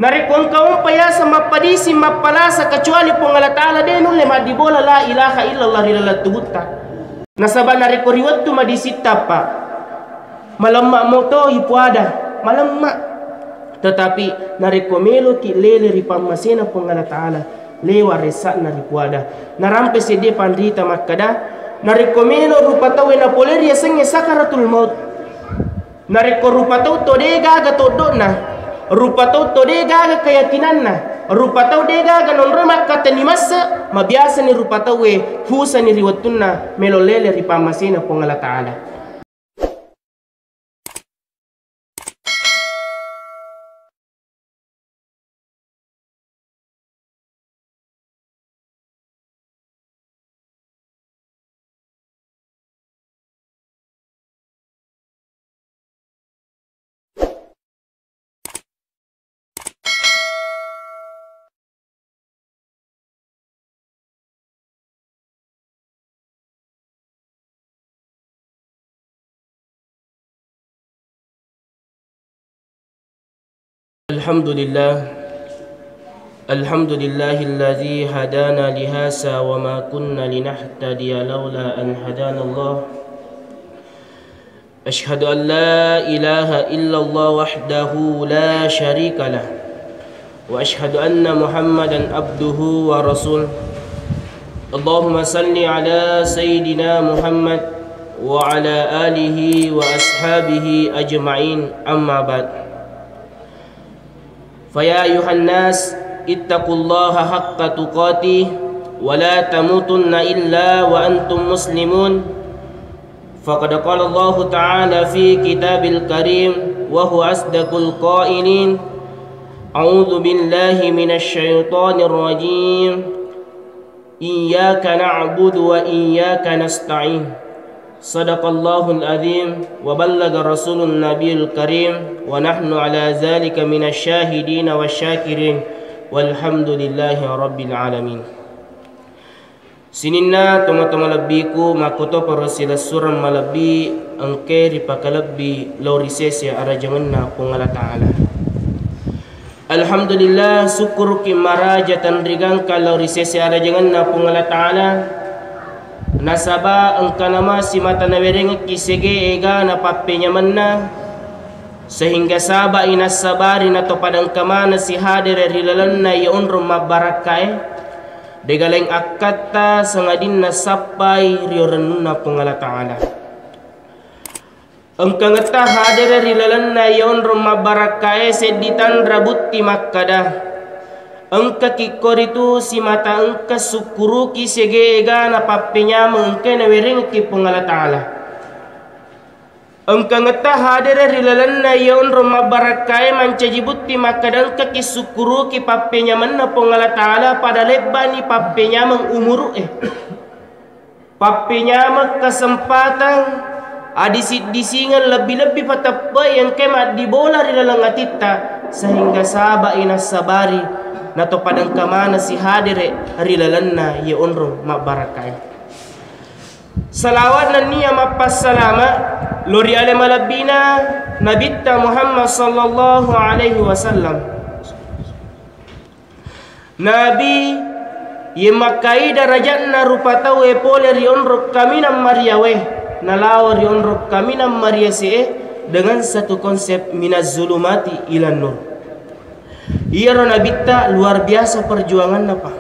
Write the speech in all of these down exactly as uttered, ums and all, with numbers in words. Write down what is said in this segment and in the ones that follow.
Narekko engka umpa yaseng mappadising, mappalasa, kecuali Puang Allah Ta'ala, de nulle maddibola la ilaha illallah ri laleng tubutta. Nasaba narekko ri wettu madisitta, Pak, malemma moto ipuada, malemma. Tetapi narekko meloki lele ri pammasena Puang Allah Ta'ala, lewa ressa'na ripuada. Narampe seddie panrita makkada, narekko melo rupa tauwe napole ri yasengnge sakaratul maut, narekko rupa tau to de gaga toddo'na, rupa tau to de gaga keyakinanna, rupa tau de gaga nonroi makkatenni masse, mabiasani rupa tauwe fusani ri wettunna melo lele ri pammasena Puang Allah Ta'ala. الحمد لله. الحمد لله الذي هدانا لهذا وما كنا لنهتدي لولا أن هدانا الله. أشهد أن لا إله إلا الله وحده لا شريك له، وأشهد أن محمدا عبده ورسوله. اللهم صل على سيدنا محمد وعلى آله وأصحابه أجمعين، أما بعد. فيا أيها الناس، اتقوا الله حق تقاته ولا تموتن إلا وأنتم مسلمون. فقد قال الله تعالى في كتاب الكريم وهو أصدق القائلين: أعوذ بالله من الشيطان الرجيم. إياك نعبد وإياك نستعين. صدق الله العظيم وبلغ رسول النبي الكريم ونحن على ذلك من الشاهدين والشاكرين والحمد لله رب العالمين. Sininna tomatoa malebbiku, makkotoparo silessureng malebbi engkae ripakalebbi lao ri sese arajangenna Puang Allah Ta'ala. Alhamdulillah, sukkuruki maraja tenrigangka lao ri sese arajangenna Puang Allah Ta'ala, nasaba engkana masimata nawerengekki sege egana pappenyamenna, sehingga sabai nassabari natopada engka maneng sihadere ri lalenna iya onrong mabbarakkae, dega laing akkatta sangadinna sappai ri orennunna Puang Allah Ta'ala. Engkangetta hadere ri lalenna iya onrong mabbarakkae seddi tanra butti makkada, engkaki koritu simata engka sukkuruki sege egana pappenyameng engkae nawerengekki Puang Allah Ta'ala. Engkangetta hadere ri lalenna iya onrong mabbarakkae mancaji butti makkada engkaki sukkuruki pappenyamenna Puang Allah Ta'ala pada lebbani pappenyameng umuru'e. Pappenyameng kesempatang adisi-disingeng lebbi-lebbi pateppe'i engkae maddibola ri laleng atitta, sehingga sabai nassabari natopada engka maneng sihadere ri lalenna iya onrong mabbarakkae. Salawat nennia mappassalama lo ri ale malebbina Nabitta Muhammad sallallahu alaihi wasallam. Nabi, iye makkai darajatna rupa tauwe pole ri onrong kaminang mariawe, nalawa ri onrong kaminang mariase'e dengan satu konsep minaz zulumati ilan nur. Iyaro Nabitta luar biasa perjuanganna, Pak.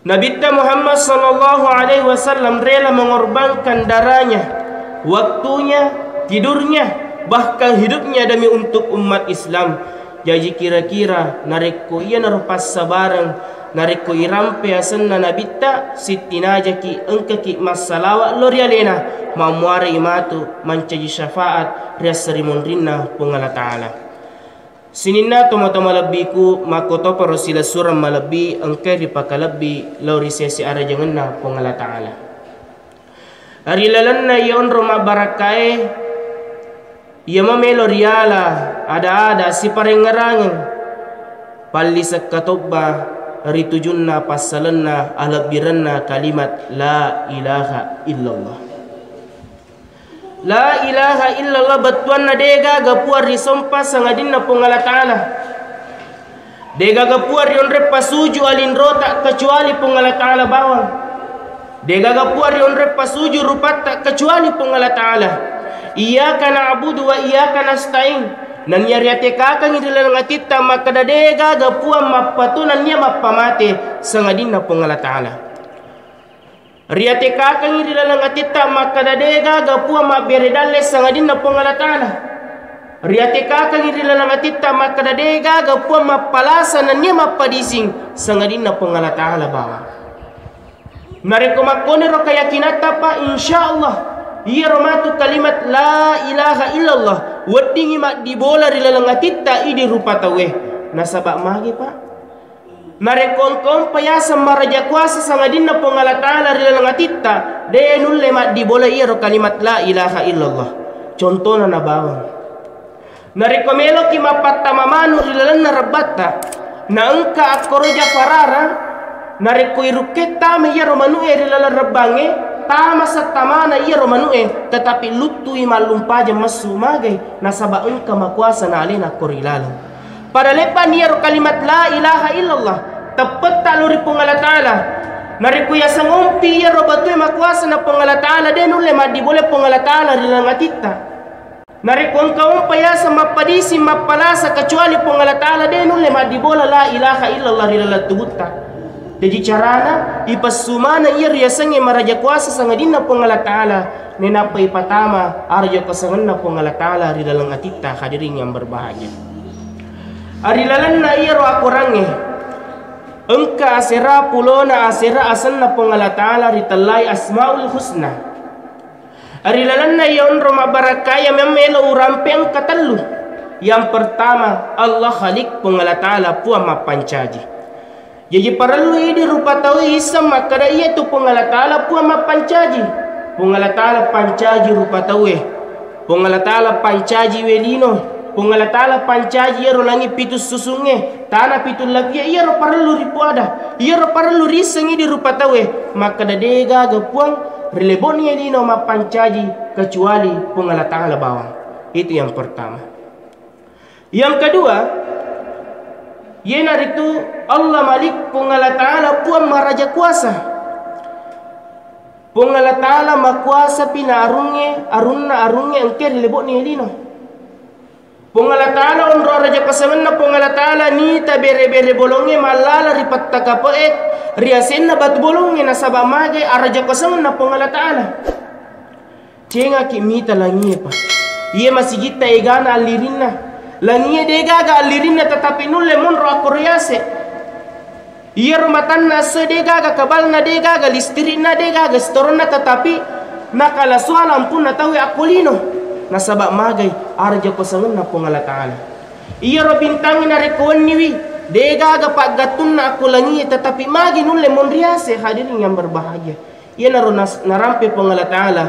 Nabitta Muhammad sallallahu alaihi wasallam rela mengorbankan darahnya, waktunya, tidurnya, bahkan hidupnya demi untuk umat Islam. Jaji kira-kira narekko iyanaro passabareng, narekko irampe asenna Nabitta, sittinajaki engkaki massalawa lo ri alena, mammuarai matu mancaji syafaat ri assarimunrinna Puang Allah Ta'ala. Sininna tomatoa malebbiku, makkotoparo silessureng malebbi engkae ripakalebbi lao ri sese arajangenna Puang Allah Ta'ala. Ri lalenna iya onrong mabbarakkae, iya mamelo riala ada-ada siparengngerangeng, palliseng katobba ri tujunna passalenna alebbirenna kalimat la ilaha illallah. La ilaha illallah bettuanna degaga puang risompa sangadinna Puang Allah Ta'ala. Degaga puang rionroi pasuju alinrota kecuali Puang Allah Ta'ala bawang. Degaga puang rionroi pasuju rupatta kecuali Puang Allah Ta'ala. Iyyaka na'budu wa iyyaka nasta'in. Nennia riatekakengngi ri laleng atitta makkeda degaga puang mappatu nennia mappamate sangadinna Puang Allah Ta'ala. Riatekakengngi ri laleng atitta makkeda degaga puang mabbere dalle sangadinna Puang Allah Ta'ala. Riatekakengngi ri laleng atitta makkeda degaga puang mappalasa nennia mappadising sangadinna Puang Allah Ta'ala bawang. Narekko makkoniro keyakinatta, Pak, insyaallah iyaro matu kalimat la ilaha illallah weddingngi maddibola ri laleng atitta idi rupa tauwe. Nasaba magi, Pak? Narekko engka umpa yaseng maraja kuasa sangadinna Puang Allah Ta'ala ri laleng atitta, de nulle maddibola iyaro kalimat la ilaha illallah. Contona na bawang. Narekko meloki mappattama manu ri lalenna rebbatta, na engka akkoro jafarara, narekko irukke tama iyaro manu'e ri laleng rebbangnge, tama settamana iyaro manu'e, tetapi luttui mallumpajeng messu magai, nasaba engka makuasa na alena akkoro ri laleng. Pada leppani iyaro kalimat la ilaha illallah, teppetta lao ri Puang Allah Ta'ala. Narekko yaseng umpi iyaro batue makuasa na Puang Allah Ta'ala, de nulle maddibola Puang Allah Ta'ala ri laleng atitta. Narekko engka umpa yaseng mappadising mappalasa kecuali Puang Allah Ta'ala, de nulle maddibola la ilaha illallah ri laleng tubutta. Jaji carana, ipessu maneng iyaro yasengnge maraja kuasa sangadinna Puang Allah Ta'ala, nainappa ipatama araja kuasangenna Puang Allah Ta'ala ri laleng atitta, hadirin yang berbahagia. Ri lalenna iyaro akorangnge, engka asera pulona asera asenna Puang Allah Ta'ala ritellai Asmaul Husna. Ri lalenna iya onro mabbarakkae iya memmelo urampe engka tellu. Yang pertama, Allah Khalik, Puang Allah Ta'ala, Puang mappancaji. Jaji parellu idi rupa tauwe isseng makkeda iyatu Puang Allah Ta'ala Puang mappancaji. Puang Allah Ta'ala pancaji rupa tauwe. Puang Allah Ta'ala pancaji welino. Puang Allah Ta'ala pancaji iyaro langi pitu susungnge, tana pitu lapie, iyaro parellu ripuada, iyaro parellu riisseng idi rupa tauwe. Makkeda degaga puang ri lebo'ni elino mappancaji kecuali Puang Allah Ta'ala bawang. Itu yang pertama. Yang kedua, iyanaritu Allah Malik, Puang Allah Ta'ala Puang maraja kuasa. Puang Allah Ta'ala makuasapi na arungnge, arunna arungnge engke ri lebo'ni elino. Puang Allah Ta'ala onro araja kuasangenna Puang Allah Ta'ala nita bere-bere bolongnge mallala ri pattakape'e ri asenna batu bolongnge nasaba magai araja kuasangenna Puang Allah Ta'ala. Cengaki mita langie, Pak. Iye masigitta egana allirinna. Langie degaga allirinna tetapi nulle monro akkoro yase. Iyaro matanna essoe degaga kabalna, degaga listrikna, degaga setoronna, tetapi nakala suala ampunna tauwe akko lino. Nasaba magai araja kuasangenna Puang Allah Ta'ala. Iyaro bintangnge narekko wenniwi degaga paggattunna akko langie tetapi magi nulle monriase, hadirin yang berbahagia. Iyanaro nas-, narampe Puang Allah Ta'ala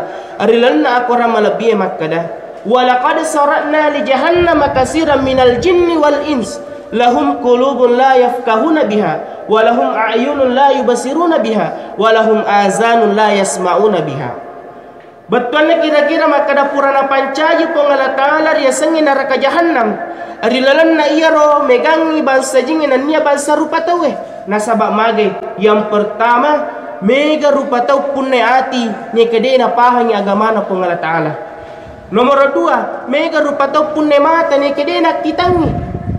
ri lalenna akorang malebbie makkeda, "Walaqad sara'na li jahannama kasiran minal jinni wal ins, lahum qulubun la yafqahuna biha, wa lahum a'yunun la yubsiruna biha, wa lahum azanun la yasma'una biha." Bettuanna kira-kira makkeda pura napancaji Puang Allah Ta'ala riasengnge naraka jahannam ri lalenna iyaro megangngi bangsa jingnge nennia bangsa rupa tauwe. Nasaba magai? Yang pertama, mega rupa tau punne ati neke de napahangi agamana Puang Allah Ta'ala. Nomoro dua, mega rupa tau punne mata neke de nakkitangngi.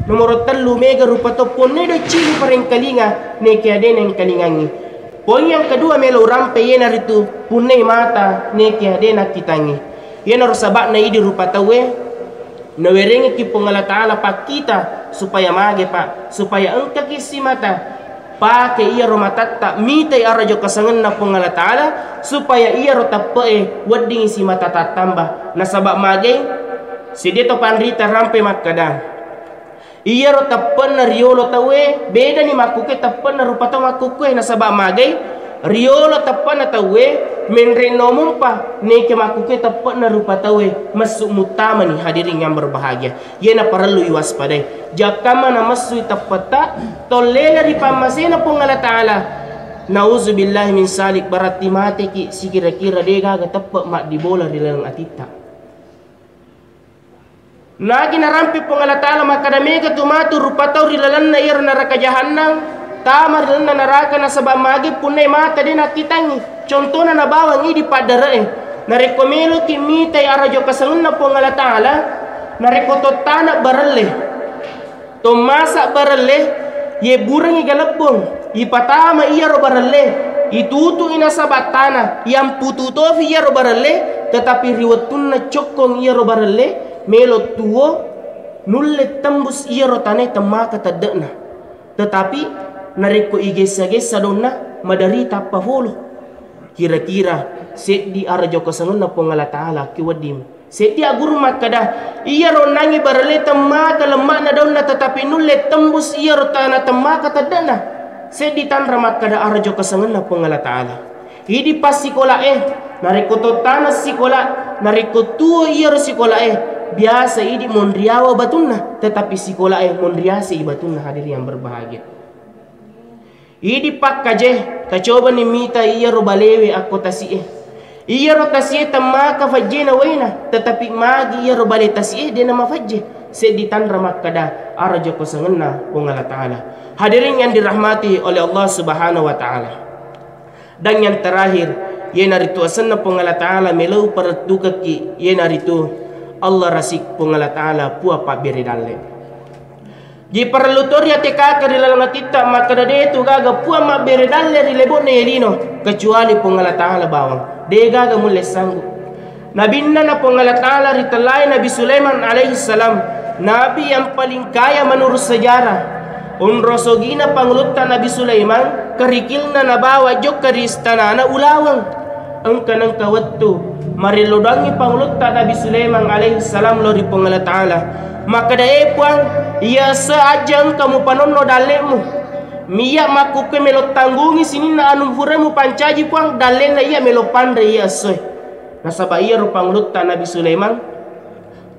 Nomoro tellu, mega rupa tau punne doccili parengkalinga neke de nengkalingangngi. Poin yang kedua melo urampe iyanaritu punnei mata neke de nakkitangngi. Iyanaro saba'na idi rupa tauwe nawerengekki Puang Allah Ta'ala pakkita supaya mage, Pak, supaya engkaki simata pake iyaro matatta mitai araja kuasangenna Puang Allah Ta'ala supaya iyaro teppe'e weddingngi simata tattamba. Nasaba mage? Sidde to panrita rampe makkeda, iyaro teppe'na riolo tauwe, bedani makkukue teppe'na rupa tau makkukue. Nasaba magai? Riolo teppe'na tauwe, menre nomumpa, neke makkukue teppe'na rupa tauwe, messu muttamani, hadirin yang berbahagia. Iyena parellu iwaspadai. Jakkamma namessui teppetta, tollele ri pammasena Puang Allah Ta'ala. Nauzubillahi min salik, berarti mateki sikira-kira degaga teppe maddibola ri laleng atitta. Nagi narampe Puang Allah Ta'ala makkada, mega tu matu rupa tau ri lalenna iyaro naraka jahannam, tama ri lalenna naraka nasaba magi punnai mata de nakkitangngi. Contona nabawang idi paddare'e. Narekko meloki mitai arajo kasengenna Puang Allah Ta'ala, narekko tottana barelle, tommasa barelle, yebburengngi galebbong, ipatama iyaro barelle, itutu'i nasaba tana, yamputu tofi iyaro barelle, tetapi ri wettunna cokkong iyaro barelle, melo tuo, nulle tembus iyaro tanae temmaka tedde'na. Tetapi narekko igessa-gessa donna, maderita appafolo. Kira-kira seddi arajo kasengenna Puang Allah Ta'ala ki wedding. Seddi agguru makkada, iyaro onnangngi barelle temmaka lemma'na daunna, tetapi nulle tembus iyaro tana temmaka tedde'na. Seddi tanra makkada arajo kasengenna Puang Allah Ta'ala. Idi passikolae, narekko tottana sikola, narekko tuo iyaro sikolae, biasa idi monriawa batunna, tetapi sikolae monriase i batunna, hadirin yang berbahagia. Idi pakkaje, tacobani mita iyaro balewe akko tasi'e. Iyaro tasi'e temmaka fajjena waina, tetapi magi iyaro bale tasi'e dena mafajje. Seddi tanra makkada arajo kasengenna Puang Allah Ta'ala. Hadirin yang dirahmati oleh Allah Subhanahu wa Ta'ala. Dan yang terakhir, iyanaritu asenna Puang Allah Ta'ala melou parettukekki, iyanaritu Allah rasik Puang Allah Ta'ala pua pabbere dalle. Ji parellu to riatekaka ri laleng atitta makkada de tu gaga puang mabbere dalle ri lebo'na iye lino, kecuali Puang Allah Ta'ala bawang. De gaga mulle sanggup. Nabinna na Puang Allah Ta'ala ritellai Nabi Sulaiman alaihi salam, nabi yang paling kaya menurut sejarah. Onrosogina pangulutta Nabi Sulaiman, kerikilna nabawa jokka ri istanana ulaweng. Engka nengka wettu, marillodangngi pangulutta Nabi Sulaiman alaihi salam lao ri Puang Allah Ta'ala. Makkada, "E Puang, iya esso ajja engka mupanonno dalle'mu. Miya makkukkue melo tanggungi sininna anu fura mupancaji, Puang, dalle'na iya melo panre iya essoe." Nasaba iyaro pangulutta Nabi Sulaiman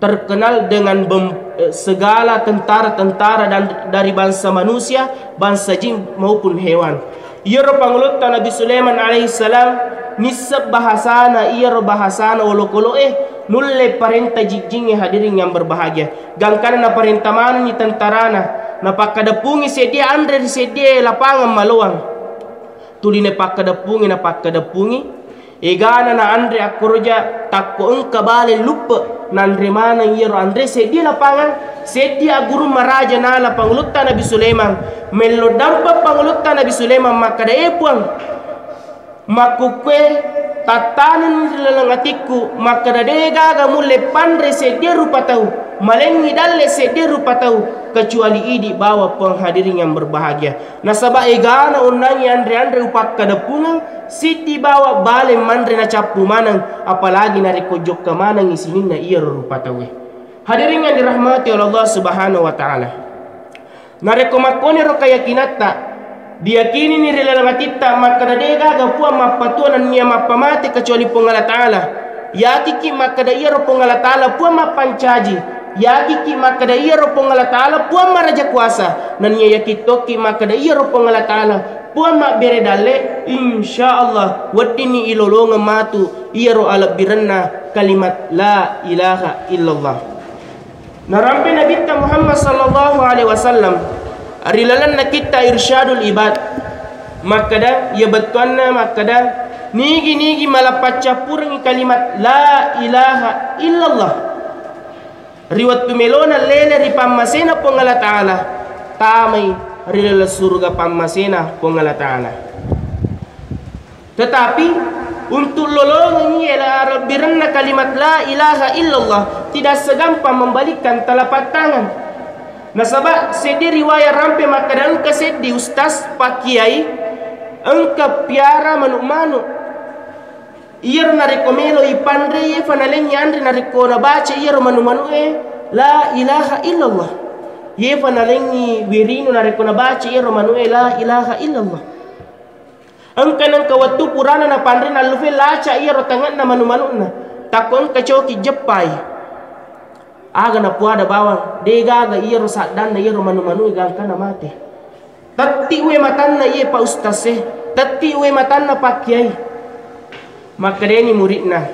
terkenal dengan bem-, eh, segala tentara-tentara dan dari bangsa manusia, bangsa jin maupun hewan. Iyaro pangulutta Nabi Sulaiman alaihi salam, nisseng bahasana, iyaro bahasana olokolo'e, nulle parenta jijjingnge, hadirin yang berbahagia. Gangkana naparenta manenni tentarana, napakkadeppungi seddie anre ri seddie lapangang maloang. Tuli napakkadeppungi, napakkadeppungi, egana na anre akkoroja, takko engka bale luppe, nanre maneng iyaro anre seddie lapangang, seddie aggurung maraja nala pangulutta Nabi Sulaiman. Mello dampeng pangulutta Nabi Sulaiman makkada, "E Puang, makkukkue tattaneng ri laleng atikku makkada de gaga mulle panre seddie rupa tau, malengngi dalle seddie rupa tau, kecuali idi bawa Puang," hadirin yang berbahagia. Nasaba egana onnangngi anre-anre upakkadeppungeng, siddi bawa bale manre nacappu maneng, apalagi narekko jokka manengngi sininna iyaro rupa tauwe. Hadirin yang dirahmati oleh Allah Subhanahu wa Ta'ala. Narekko makkoniro kayakinatta, diyakinini ri laleng atitta makkeda de gaga puang mappatua nennia mappamate kecuali Puang Allah Ta'ala. Yakiki makkeda iyaro Puang Allah Ta'ala puang mappancaji. Yakiki makkeda iyaro Puang Allah Ta'ala puang maraja kuasa. Nennia yakin tokki makkeda iyaro Puang Allah Ta'ala puang mabbere dalle, insya Allah weddinni ilolongeng matu iyaro alebbirenna kalimat la ilaha illallah. Narampe Nabitta Muhammad sallallahu alaihi wasallam ri lalenna kitta Irsyadul Ibad makkeda, iya bettuanna makkeda, nigi-nigi mala paccappurengngi kalimat la ilaha illallah ri wettu melona lele ri pammasena Puang Allah Ta'ala, tamai ri laleng suruga pammasena Puang Allah Ta'ala. Tetapi, untuk lolongengngi ela-, lebbirenna kalimat la ilaha illallah, tidak segampang membalikkan telapak tangan. Nasaba, seddi riwayat rampe makkeda engka seddi ustaz, pakkiai, engka piara manuk-manuk. Iyaro narekko melo ipanre, iyefa nalengngi anre narekko nabaca iyaro manu-manu'e, la ilaha illallah. Iyefa nalengngi wirinu narekko nabaca iyaro manu'e, la ilaha illallah. Engka nengka wettu purana napanre nallufe laca iyaro tange'na manu-manu'na. Takko engka coki jeppai. Aga napuada bawang, de gaga iyaro saddanna iyaro manu-manu'e gangkana mate. Tetti uwe matanna iye pa ustase, tetti uwe matanna pakkiai. Makkedani muridna,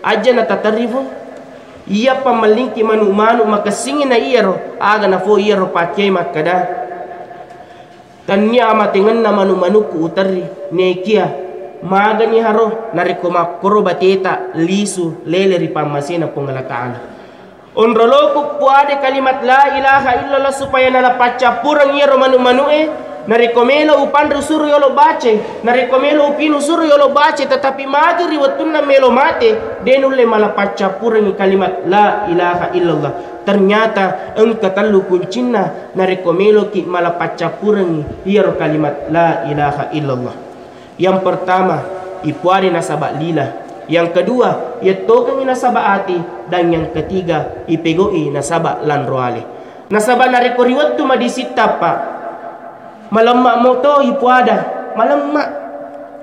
"Ajja nataterri, Fu." Iya pammellingki manu-manu makessingi na iyaro, aga nafo iyaro pakkei makkeda, "Tennia amatengenna manu-manukku uterri, nekia magani haro narekko makkoro bateta lisu lele ri pammasena Puang Allah Ta'ala." Onroloku puade kalimat la ilaha illallah supaya nalapaccappureng iyaro manu-manu'e. Narekko melo upanre usuro yolo bace, narekko melo upinu usuro yolo bace, tetapi magi ri wettunna melo mate, de nulle malapaccappurengi kalimat la ilaha illallah. Ternyata engka tellu kuncinna narekko meloki malapaccappurengi iyaro kalimat la ilaha illallah. Yang pertama, ipuade nasaba lila. Yang kedua, yettokengi nasaba ati. Dan yang ketiga, ipegoi nasaba lanroale. Nasaba narekko ri wettu madisitta, Pak, malemma moto ipuada, malemma.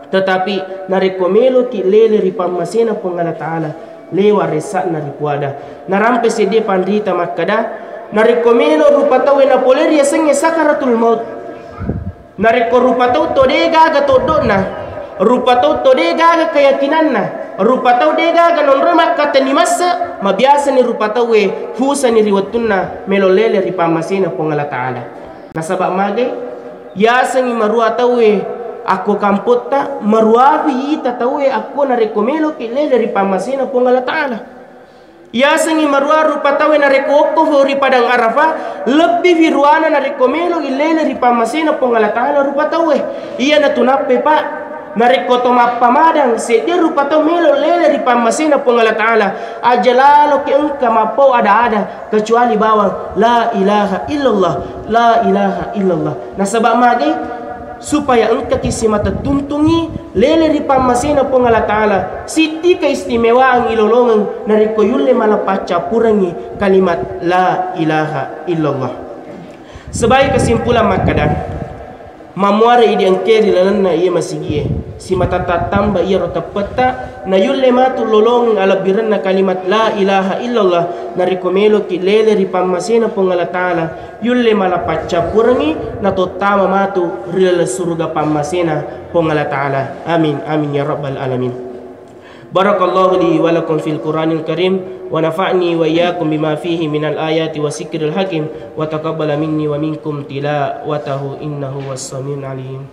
Tetapi narekko meloki lele ri pammasena Puang Allah Ta'ala, lewa ressa'na ripuada. Narampe sedde panrita makkeda, narekko melo rupa tauwe napole ri yasengnge sakaratul maut, narekko rupa tau to de gaga toddo'na, rupa tau to de gaga keyakinanna, rupa tau de gaga nonroi makkatenni masse, mabiasani rupa tauwe fusani ri wettunna melo lele ri pammasena Puang Allah Ta'ala. Nasaba magai, yasengi marua tauwe akko kampotta, maruapi ita tauwe akko narekko meloki lele ri pammasena Puang Allah Ta'ala. Yasengi marua rupa tauwe narekko okkofo ri Padang Arafah, lebbifi ruana narekko melo illele ri pammasena Puang Allah Ta'ala rupa tauwe. Iyanatu nappe, Pak, narekko to mappamadang sedde rupa tau melo lele ri pammasena Puang Allah Ta'ala, aja laloki engka mappau ada-ada kecuali bawang la ilaha illallah, la ilaha illallah. Nasaba magai, supaya engkaki simata tuntungi lele ri pammasena Puang Allah Ta'ala, sitti keistimewaan ilolongeng narekko yulle malapaccappurengi kalimat la ilaha illallah. Sebagai kesimpulan makkeda, mammuare idi engke ri lalenna iye masigie, simata tattamba iyaro teppetta, na yulle matu lolongeng alebbirenna kalimat la ilaha illallah, narekko meloki lele ri pammasena Puang Allah Ta'ala, yulle malapaccappurengi, natottama matu ri laleng suruga pammasena Puang Allah Ta'ala. Amin, amin ya rabbal alamin. Barakallahu li wa lakum fil Qur'anil Karim, wa nafa'ni wa iyyakum bima fihi minal ayati wa zikril hakim, wa taqabbala minni wa minkum tilawatahu innahu huwas samiul alim.